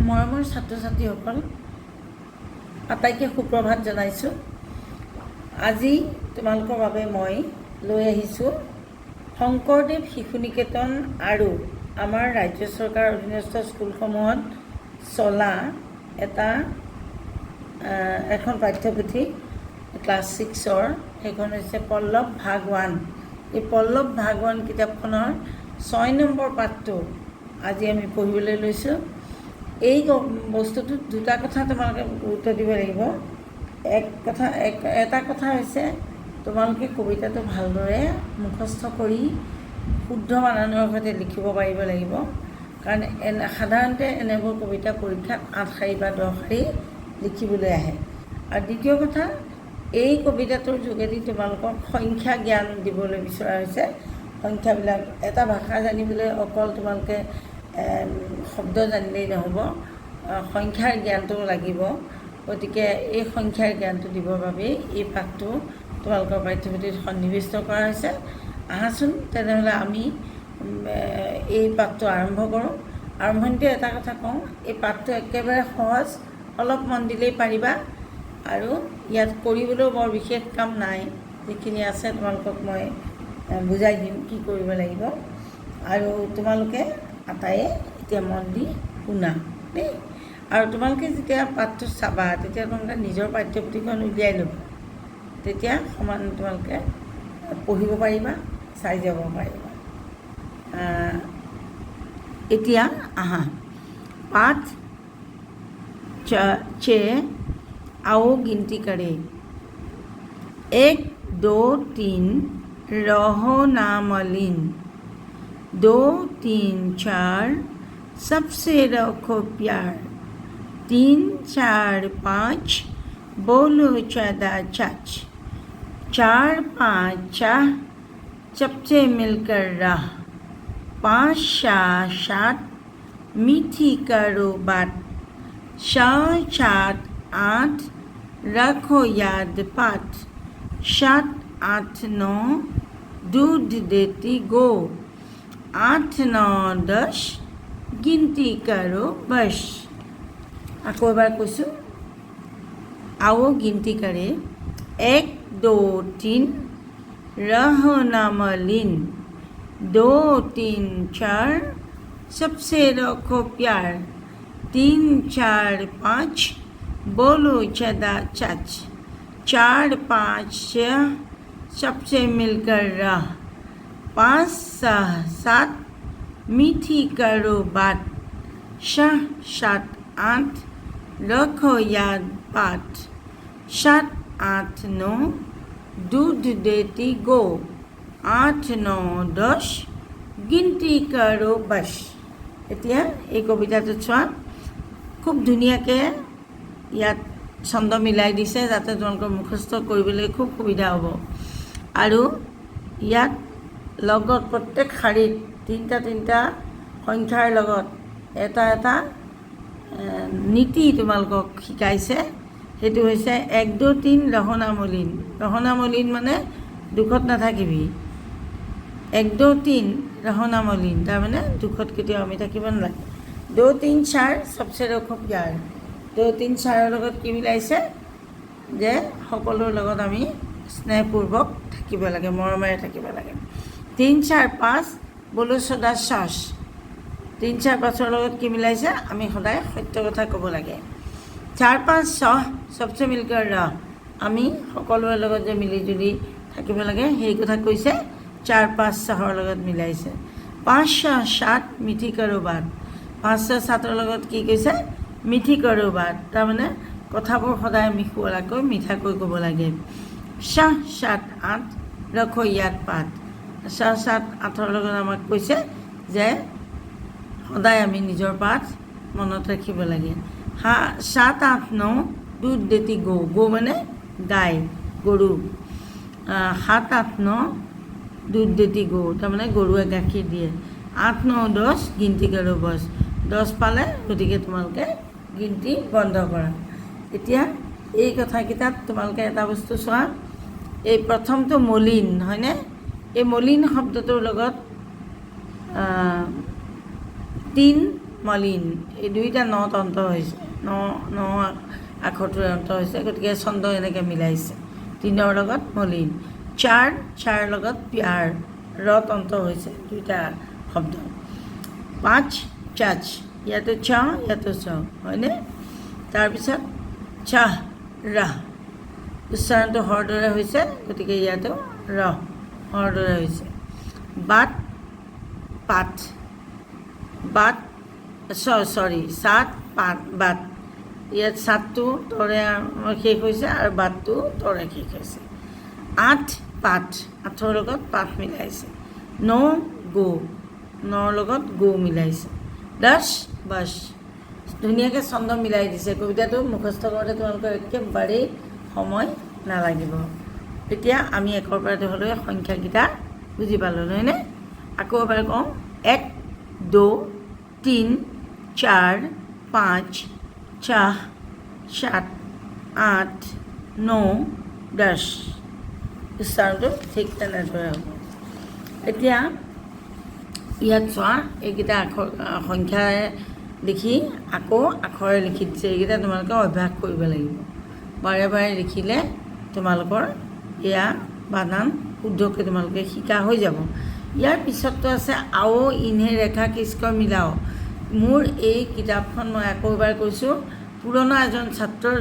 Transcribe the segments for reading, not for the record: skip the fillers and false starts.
মৰমৰ ছাত্ৰ ছাত্ৰীসকল, আটাইকে সুপ্ৰভাত জনাইছোঁ। আজি তোমালোকৰ বাবে মই লৈ আহিছোঁ শংকৰদেৱ শিশু নিকেতন আৰু আমাৰ ৰাজ্য চৰকাৰৰ অধীনস্থ স্কুলসমূহত চলা এটা এখন পাঠ্যপুথি ক্লাছ ছিক্সৰ। সেইখন হৈছে পল্লৱ ভাগ ওৱান। এই পল্লৱ ভাগ ওৱান কিতাপখনৰ 6 নম্বৰ পাঠটো আজি আমি পঢ়িবলৈ লৈছোঁ। এই বস্তুটোত দুটা কথা তোমালোকে গুৰুত্ব দিব লাগিব। এক কথা এক এটা কথা হৈছে, তোমালোকে কবিতাটো ভালদৰে মুখস্থ কৰি শুদ্ধ বানানৰ সৈতে লিখিব পাৰিব লাগিব। কাৰণ সাধাৰণতে এনেবোৰ কবিতা পৰীক্ষাত আঠ শাৰী বা 10 শাৰী লিখিবলৈ আহে। আৰু দ্বিতীয় কথা, এই কবিতাটোৰ যোগেদি তোমালোকক সংখ্যা জ্ঞান দিবলৈ বিচৰা হৈছে। সংখ্যাবিলাক, এটা ভাষা জানিবলৈ অকল তোমালোকে শব্দ জানিলেই নহ'ব, সংখ্যাৰ জ্ঞানটোও লাগিব। গতিকে এই সংখ্যাৰ জ্ঞানটো দিবৰ বাবেই এই পাঠটো তোমালোকৰ পাঠ্যপুথিত সন্নিৱিষ্ট কৰা হৈছে। আহাচোন তেনেহ'লে আমি এই পাঠটো আৰম্ভ কৰোঁ। আৰম্ভণিতে এটা কথা কওঁ, এই পাঠটো একেবাৰে সহজ, অলপ মন দিলেই পাৰিবা। আৰু ইয়াত কৰিবলৈও বৰ বিশেষ কাম নাই। যিখিনি আছে তোমালোকক মই বুজাই দিম কি কৰিব লাগিব। আৰু তোমালোকে আটায়ে এতিয়া মন দি শুনা দেই। আৰু তোমালোকে যেতিয়া পাঠটো চাবা, তেতিয়া তোমালোকে নিজৰ পাঠ্যপুথিখন উলিয়াই ল'বা। তেতিয়া সমান তোমালোকে পঢ়িব পাৰিবা, চাই যাব পাৰিবা। এতিয়া আহা, পাঠ 6, आओ गिनती करें। एक, दो, तीन, रहो ना मलिन। दो, तीन, चार, सबसे रखो प्यार। तीन, चार, पाँच, बोलो सदा सच। चार, पाँच, छः, सबसे मिलकर रह। पाँच, छः, सात, मीठी करो बात। छः, सात, आठ, रखो याद पाठ। सात, आठ, नौ, दूध देती गौ। आठ, नौ, 10, गिनती करो बस। আকৌ এবাৰ কৈছোঁ, आओ गिनती करें। एक, दो, तीन, रहो ना मलिन। दो, तीन, चार, सबसे रखो प्यार। तीन, चार, पाँच, बोलो सदा सच। चार, पाँच, छः, सबसे मिलकर रह। पाँच, छः, सात, मीठी करो बात। छः, सात, आठ, रखो याद पाठ। सात, आठ, नौ, दूध देती गौ। आठ, नौ, 10, गिनती करो बस। এতিয়া এই কবিতাটোত চোৱা, খুব ধুনীয়াকৈ ইয়াত ছন্দ মিলাই দিছে, যাতে তোমালোকৰ মুখস্থ কৰিবলৈ খুব সুবিধা হ'ব। আৰু ইয়াত লগত প্ৰত্যেক শাৰীত তিনিটা তিনিটা সংখ্যাৰ লগত এটা এটা নীতি তোমালোকক শিকাইছে। সেইটো হৈছে, এক, দুই, তিন, रहो ना मलिन। रहो ना मलिन মানে দুখত নাথাকিবি। এক, দুই, তিন, रहो ना मलिन, তাৰমানে দুখত কেতিয়াও আমি থাকিব নালাগে। दो, तीन, चार, सबसे रखो प्यार। दो, তিন, চাৰৰ লগত কি মিলাইছে যে সকলোৰ লগত আমি স্নেহপূৰ্বক থাকিব লাগে, মৰমেৰে থাকিব লাগে। तीन, चार, पाँच, बोलो सदा सच। তিন, চাৰ, পাঁচৰ লগত কি মিলাইছে? আমি সদায় সত্য কথা ক'ব লাগে। चार, पाँच, छः, सबसे मिलकर रह। আমি সকলোৰে লগত যে মিলি জুলি থাকিব লাগে, সেই কথা কৈছে, চাৰ, পাঁচ, ছহৰ লগত মিলাইছে। पाँच, छः, सात, मीठी करो बात। পাঁচ, ছয়, সাতৰ লগত কি কৈছে? मीठी करो बात, তাৰমানে কথাবোৰ সদায় আমি শুৱলাকৈ মিঠাকৈ ক'ব লাগে। छः, सात, आठ, रखो याद पाठ। ছয়, সাত, আঠৰ লগত আমাক কৈছে যে সদায় আমি নিজৰ পাঠ মনত ৰাখিব লাগে। सात, आठ, नौ, दूध देती गौ। गौ মানে গাই, গৰু। সাত, আঠ, ন, दूध देती गौ, তাৰমানে গৰুৱে গাখীৰ দিয়ে। आठ, नौ, 10, गिनती करो बस। 10 পালে, গতিকে তোমালোকে গিনতি বন্ধ কৰা। এতিয়া এই কথাকেইটাত তোমালোকে এটা বস্তু চোৱা। এই প্ৰথমটো মলিন, হয়নে? এই মলিন শব্দটোৰ লগত তিন মলিন, এই দুইটা নত অন্ত হৈছে, ন ন আখৰটোৰে অন্ত হৈছে, গতিকে ছন্দ এনেকৈ মিলাইছে। তিনৰ লগত মলিন। চাৰ, চাৰ লগত প্যাৰ, ৰত অন্ত হৈছে দুইটা শব্দ। পাঁচ, চাচ, ইয়াতো চ, ইয়াতো চ, হয়নে? তাৰপিছত চাহ, ৰাহ, উচ্চাৰণটো হৰ দৰে হৈছে, গতিকে ইয়াতো ৰহ হৰ দৰে হৈছে। বাট, পাত, বাট, চৰি, সাত, পাত, বাট, ইয়াত সাতটো তৰে শেষ হৈছে আৰু বাটটো তৰে শেষ হৈছে। আঠ, পাঠ, আঠৰ লগত পাঠ মিলাইছে। ন, গো, নৰ লগত গো মিলাইছে। দহ, বাছ, ধুনীয়াকৈ ছন্দ মিলাই দিছে। কবিতাটো মুখস্থ কৰোঁতে তোমালোকৰ একেবাৰেই সময় নালাগিব। এতিয়া আমি 1ৰ পৰা 10লৈ সংখ্যাকেইটা বুজি পালোঁ, নহয়নে? আকৌ এবাৰ কওঁ। 1, 2, 3, 4, 5, 6, 7, 8, 9, 10। উচ্চাৰণটো ঠিক তেনেদৰে হ'ব। এতিয়া ইয়াত চোৱা, এইকেইটা আখৰ সংখ্যাৰে লিখি আকৌ আখৰে লিখি দিছে। এইকেইটা তোমালোকে অভ্যাস কৰিব লাগিব। বাৰে বাৰে লিখিলে তোমালোকৰ এয়া বানান শুদ্ধকৈ তোমালোকে শিকা হৈ যাব। ইয়াৰ পিছতটো আছে आओ इन्हें रेखा खींचकर मिलाओ। মোৰ এই কিতাপখন, মই আকৌ এবাৰ কৈছোঁ, পুৰণা এজন ছাত্ৰৰ,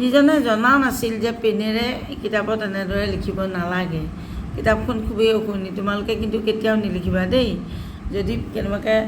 যিজনে জনা নাছিল যে পেনেৰে কিতাপত এনেদৰে লিখিব নালাগে। কিতাপখন খুবেই শুনি তোমালোকে কিন্তু কেতিয়াও নিলিখিবা দেই। যদি কেনেবাকৈ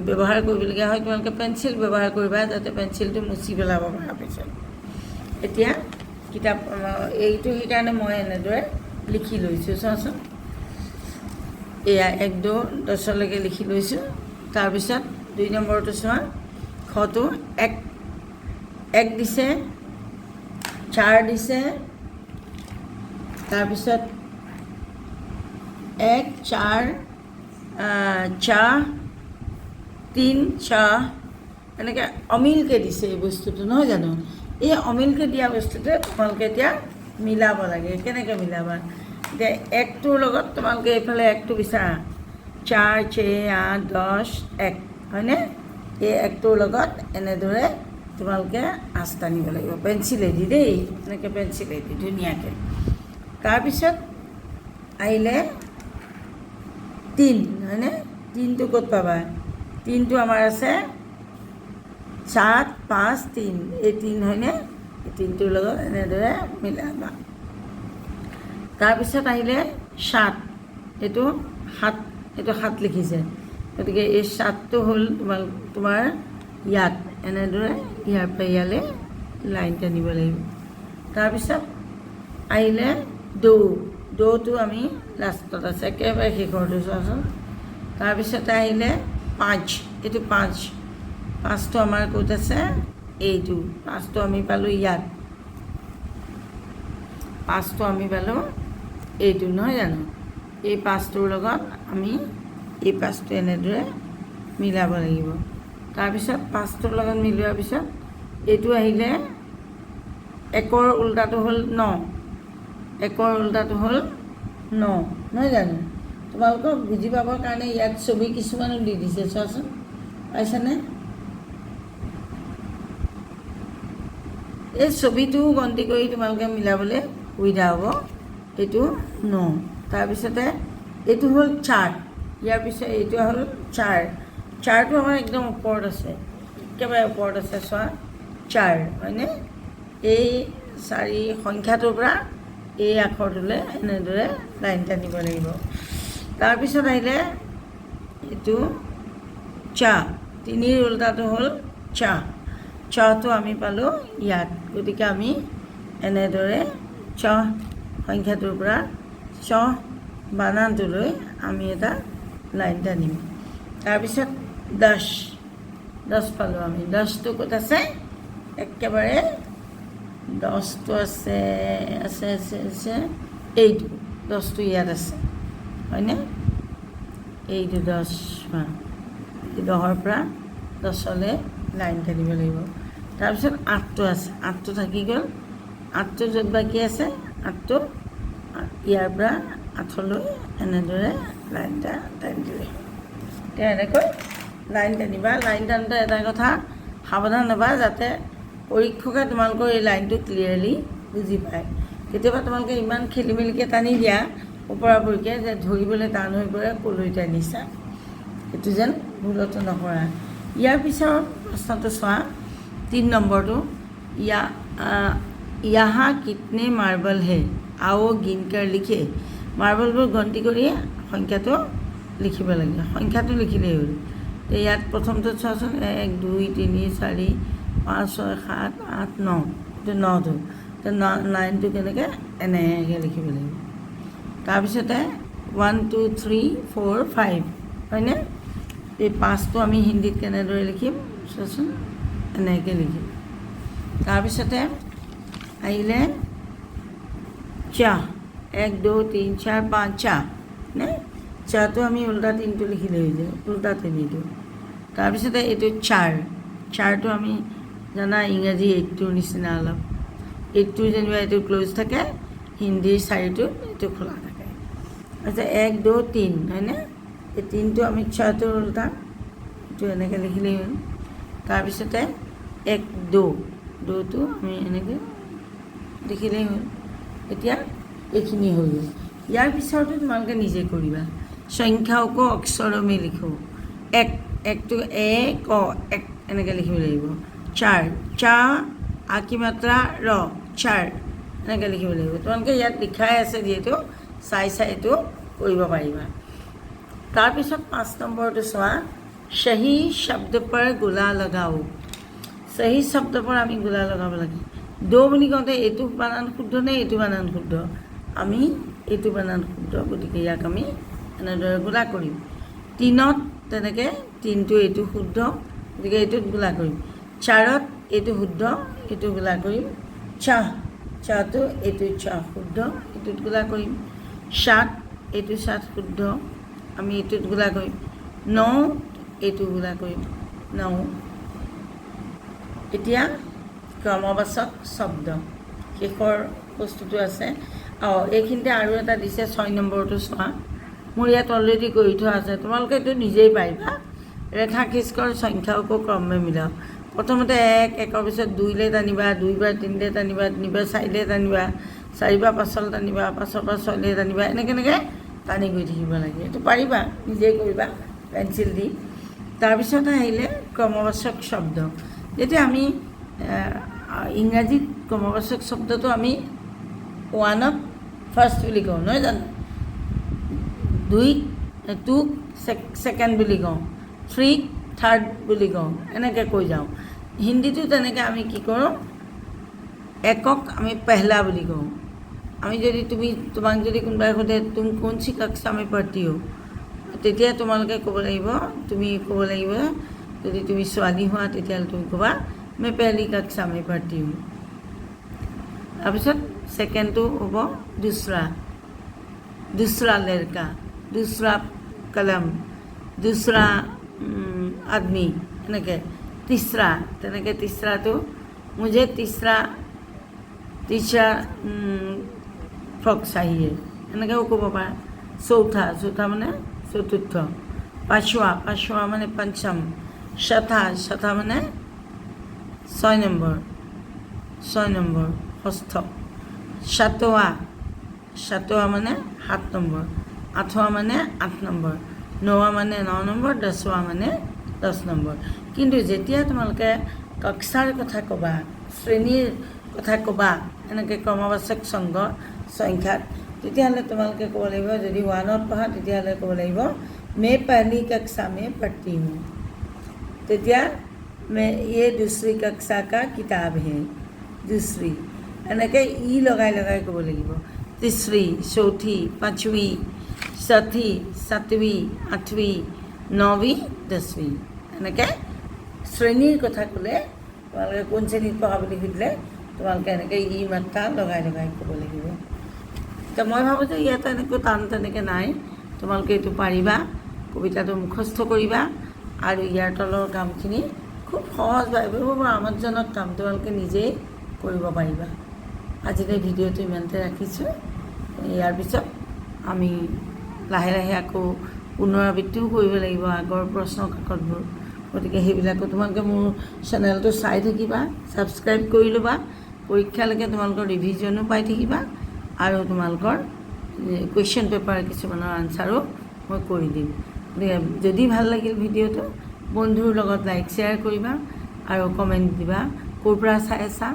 ব্যৱহাৰ কৰিবলগীয়া হয়, তোমালোকে পেঞ্চিল ব্যৱহাৰ কৰিবা, যাতে পেঞ্চিলটো মুচি পেলাব পাৰা পিছত। এতিয়া কিতাপ এইটো সেইকাৰণে মই এনেদৰে লিখি লৈছোঁ। চোৱাচোন, এয়া 1, 2, 10লৈকে লিখি লৈছোঁ। তাৰপিছত 2 নম্বৰটো চোৱা, খটো এক, এক দিছে, চাৰ দিছে, তাৰপিছত 1, 4, চাহ, 3, চাহ, এনেকৈ অমিলকৈ দিছে এই বস্তুটো, নহয় জানো? এই অমিলকৈ দিয়া বস্তুটো তোমালোকে এতিয়া মিলাব লাগে। কেনেকৈ মিলাবা? এতিয়া একটোৰ লগত তোমালোকে এইফালে একটো বিচাৰা। 4, 6, 8, 10, 1, হয়নে? এই একটোৰ লগত এনেদৰে তোমালোকে আঁচ টানিব লাগিব পেঞ্চিলেদি দেই, এনেকৈ পেঞ্চিলেদি ধুনীয়াকৈ। তাৰপিছত আহিলে 3, হয়নে? তিনটো ক'ত পাবা? তিনটো আমাৰ আছে 7, 5, 3, এই 3, হয়নে? এই তিনটোৰ লগত এনেদৰে মিলাবা। তাৰপিছত আহিলে 7, এইটো 7, এইটো 7 লিখিছে, গতিকে এই 7টো হ'ল তোমাৰ ইয়াত এনেদৰে ইয়াৰ পৰা ইয়ালৈ লাইন টানিব লাগিব। তাৰপিছত আহিলে দৌ, দৌটো আমি লাষ্টত আছে, একেবাৰে শেষৰটো চোৱাচোন। তাৰপিছতে আহিলে 5, এইটো 5, পাঁচটো আমাৰ ক'ত আছে? এইটো পাঁচটো আমি পালোঁ ইয়াত, পাঁচটো আমি পালোঁ এইটো, নহয় জানো? এই পাঁচটোৰ লগত আমি এই পাঁচটো এনেদৰে মিলাব লাগিব। তাৰপিছত পাঁচটোৰ লগত মিলোৱাৰ পিছত এইটো আহিলে একৰ উল্টাটো হ'ল ন, একৰ উল্টাটো হ'ল ন, নহয় জানো? তোমালোকক বুজি পাবৰ কাৰণে ইয়াত ছবি কিছুমানো দি দিছে, চোৱাচোন, পাইছানে? এই ছবিটোও গন্তি কৰি তোমালোকে মিলাবলৈ সুবিধা হ'ব। এইটো ন। তাৰপিছতে এইটো হ'ল 4, ইয়াৰ পিছত এইটো হ'ল 4। চাৰটো আমাৰ একদম ওপৰত আছে, একেবাৰে ওপৰত আছে, চোৱা, 4, হয়নে? এই 4 সংখ্যাটোৰ পৰা এই আখৰটোলৈ এনেদৰে লাইন টানিব লাগিব। তাৰপিছত আহিলে এইটো চা, তিনিৰ উল্টাটো হ'ল চা, চটো আমি পালোঁ ইয়াত, গতিকে আমি এনেদৰে চ সংখ্যাটোৰ পৰা চ বানানটোলৈ আমি এটা লাইন টানিম। তাৰপিছত 10, 10 পালোঁ আমি। দহটো ক'ত আছে? একেবাৰে দহটো আছে, আছে, আছে, আছে, এইটো দহটো ইয়াত আছে, হয়নে? এইটো 10, দহৰ পৰা দহলৈ লাইন টানিব লাগিব। তাৰপিছত আঠটো আছে, আঠটো থাকি গ'ল, আঠটো য'ত বাকী আছে, আঠটো ইয়াৰ পৰা আঠলৈ এনেদৰে লাইন এটা টানি দিলে। এতিয়া এনেকৈ লাইন টানিবা। লাইন টানোতে এটা কথা সাৱধান হ'বা, যাতে পৰীক্ষকে তোমালোকৰ এই লাইনটো ক্লিয়াৰলি বুজি পায়। কেতিয়াবা তোমালোকে ইমান খেলি মেলিকৈ টানি দিয়া ওপৰা ওপৰিকৈ যে ধৰিবলৈ টান হৈ পৰে ক'লৈ টানিছা। সেইটো যেন ভুলতো নকৰা। ইয়াৰ পিছৰ প্ৰশ্নটো চোৱা, 3 নম্বৰটো। यहाँ कितने मार्बल है, आओ गिनकर लिखें। মাৰ্বলবোৰ গন্তি কৰি সংখ্যাটো লিখিব লাগে। সংখ্যাটো লিখিলেই হ'ল। এতিয়া ইয়াত প্ৰথমটোত চোৱাচোন, এক, দুই, তিনি, চাৰি, পাঁচ, ছয়, সাত, আঠ, ন। এইটো নটো। এতিয়া নাইনটো কেনেকৈ? এনেকৈ লিখিব লাগিব। তাৰপিছতে one, two, three, four, five, হয়নে? এই পাঁচটো আমি হিন্দীত কেনেদৰে লিখিম চোৱাচোন, এনেকৈ লিখিম। তাৰপিছতে আহিলে চাহ, এক, দুই, তিনি, চাৰ, পাঁচ, চাহ নে? চাহটো আমি উল্টা তিনটো লিখিলে হৈ যায়, উল্টা তিনিটো। তাৰপিছতে এইটো চাৰ। চাৰটো আমি জানা, ইংৰাজী এইটটোৰ নিচিনা অলপ। এইটটোৰ যেনিবা এইটো ক্ল'জ থাকে, হিন্দীৰ চাৰিটোত এইটো খোলা থাকে। আচ্ছা, এক, দুই, তিনি, হয়নে? এই তিনটো আমি চাহটোৰ উল্টা, এইটো এনেকৈ লিখিলেই হ'ল। তাৰপিছতে এক, দু, দুটো আমি এনেকৈ লিখিলেই হ'ল। এতিয়া এইখিনি হৈ গ'ল। ইয়াৰ পিছৰটো তোমালোকে নিজে কৰিবা। संख्याओं को अक्षरों में लिखो। এক, একটো এ ক, এক, এনেকৈ লিখিব লাগিব। চাৰ, চা আ কি মাত্ৰা ৰ, চাৰ, এনেকৈ লিখিব লাগিব। তোমালোকে ইয়াত লিখাই আছে যিহেতু, চাই চাই এইটো কৰিব পাৰিবা। তাৰপিছত 5 নম্বৰটো চোৱা। सही शब्द पर गोला लगाओ। सही शब्द पर আমি গোলা লগাব লাগে। দৌ বুলি কওঁতে এইটো বানান শুদ্ধ নে এইটো বানান শুদ্ধ? আমি এইটো বানান শুদ্ধ, গতিকে ইয়াক আমি এনেদৰে গোলা কৰিম। তিনত তেনেকৈ তিনটো এইটো শুদ্ধ, গতিকে এইটোত গোলা কৰিম। চাৰত এইটো শুদ্ধ, এইটো গোলা কৰিম। চাহ, চাহটো এইটো চাহ শুদ্ধ, এইটোত গোলা কৰিম। সাত, এইটো সাত শুদ্ধ, আমি এইটোত গোলা কৰিম। ন, এইটো গোলা কৰিম, ন। এতিয়া ক্ৰমবাচক শব্দ শেষৰ বস্তুটো আছে। অঁ, এইখিনিতে আৰু এটা দিছে, 6 নম্বৰটো চোৱা। মোৰ ইয়াত অলৰেডি কৰি থোৱা আছে, তোমালোকে এইটো নিজেই পাৰিবা। रेखा खींचकर संख्याओं को क्रम में मिलाओ। প্ৰথমতে এক, একৰ পিছত দুইলৈ টানিবা, দুইৰ পৰা তিনিলৈ টানিবা, তিনিৰ পৰা চাৰিলৈ টানিবা, চাৰিৰ পৰা পাঁচলৈ টানিবা, পাঁচৰ পৰা ছয়লৈ টানিবা, এনেকৈ এনেকৈ টানি গৈ থাকিব লাগে। এইটো পাৰিবা, নিজেই কৰিবা পেঞ্চিল দি। তাৰপিছত আহিলে ক্ৰমবাচক শব্দ। যেতিয়া আমি ইংৰাজীত ক্ৰমবাচক শব্দটো আমি ওৱানক ফাৰ্ষ্ট বুলি কওঁ, নহয় জানো? দুইক, টুক ছেকেণ্ড বুলি কওঁ, থ্ৰীক থাৰ্ড বুলি কওঁ, এনেকৈ কৈ যাওঁ। হিন্দীটো তেনেকৈ আমি কি কৰোঁ? একক আমি पहला বুলি কওঁ। আমি যদি তুমি তোমাক যদি কোনোবাই সোধে, तुम कौन सी कक्षा में पढ़ती हो, তেতিয়া তোমালোকে ক'ব লাগিব, তুমি ক'ব লাগিব, যদি তুমি ছোৱালী হোৱা তেতিয়াহ'লে তুমি ক'বা, मैं पहली कक्षा में पढ़ती हूँ। তাৰপিছত ছেকেণ্ডটো হ'ব दूसरा, दूसरा लड़का, दूसरा कलम, दूसरा आदमी, এনেকৈ। तीसरा, তেনেকৈ तीसराটো, मुझे तीसरा तीसरा ফ্ৰক चाहिए, এনেকৈও ক'ব পাৰা। चौथा, चौथा মানে চতুৰ্থ। पाँचवाँ, पाँचवाँ মানে পঞ্চম। छठा, छठा মানে 6 নম্বৰ, 6 নম্বৰ, ষষ্ঠ। सातवाँ, सातवाँ মানে 7 নম্বৰ। आठवाँ মানে 8 নম্বৰ। नौवाँ মানে 9 নম্বৰ। दसवाँ মানে 10 নম্বৰ। কিন্তু যেতিয়া তোমালোকে কক্ষাৰ কথা ক'বা, শ্ৰেণীৰ কথা ক'বা, এনেকৈ ক্ৰমবাচক সংঘ সংখ্যাত, তেতিয়াহ'লে তোমালোকে ক'ব লাগিব, যদি ওৱানত পঢ়া তেতিয়াহ'লে ক'ব লাগিব, मैं पहली कक्षा में पढ़ती हूँ। তেতিয়া मैं ये दूसरी कक्षा का किताब है, दूसरी, এনেকৈ ই লগাই লগাই ক'ব লাগিব। तीसरी, चौथी, पाँचवीं, छठी, सातवीं, आठवीं, नौवीं, दसवीं, এনেকৈ শ্ৰেণীৰ কথা ক'লে, তোমালোকে কোন শ্ৰেণীত পঢ়া বুলি সুধিলে তোমালোকে এনেকৈ ই মাত্ৰা লগাই লগাই ক'ব লাগিব। এতিয়া মই ভাবোঁ যে ইয়াত এনেকৈ টান তেনেকৈ নাই, তোমালোকে এইটো পাৰিবা। কবিতাটো মুখস্থ কৰিবা আৰু ইয়াৰ তলৰ কামখিনি খুব সহজভাৱে, বৰ আমোদজনক কাম, তোমালোকে নিজেই কৰিব পাৰিবা। আজিলৈ ভিডিঅ'টো ইমানতে ৰাখিছোঁ। ইয়াৰ পিছত আমি লাহে লাহে আকৌ পুনৰাবৃত্তিও কৰিব লাগিব আগৰ প্ৰশ্ন কাকতবোৰ। গতিকে সেইবিলাকো তোমালোকে মোৰ চেনেলটো চাই থাকিবা, ছাবস্ক্ৰাইব কৰি ল'বা। পৰীক্ষালৈকে তোমালোকৰ ৰিভিজনো পাই থাকিবা আৰু তোমালোকৰ কুৱেশ্যন পেপাৰ কিছুমানৰ আনচাৰো মই কৰি দিম। গতিকে যদি ভাল লাগিল ভিডিঅ'টো, বন্ধুৰ লগত লাইক, শ্বেয়াৰ কৰিবা আৰু কমেণ্ট দিবা। ক'ৰ পৰা চাই আছা?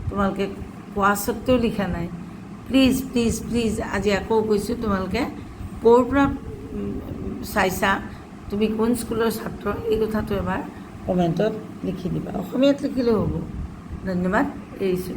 তোমালোকে কোৱা স্বত্তেও লিখা নাই। প্লিজ, প্লিজ, প্লিজ, আজি আকৌ কৈছোঁ, তোমালোকে ক'ৰ পৰা চাইছা, তুমি কোন স্কুলৰ ছাত্ৰ, এই কথাটো এবাৰ কমেণ্টত লিখি দিবা। অসমীয়াত লিখিলেও হ'ব। ধন্যবাদ, এৰিছোঁ।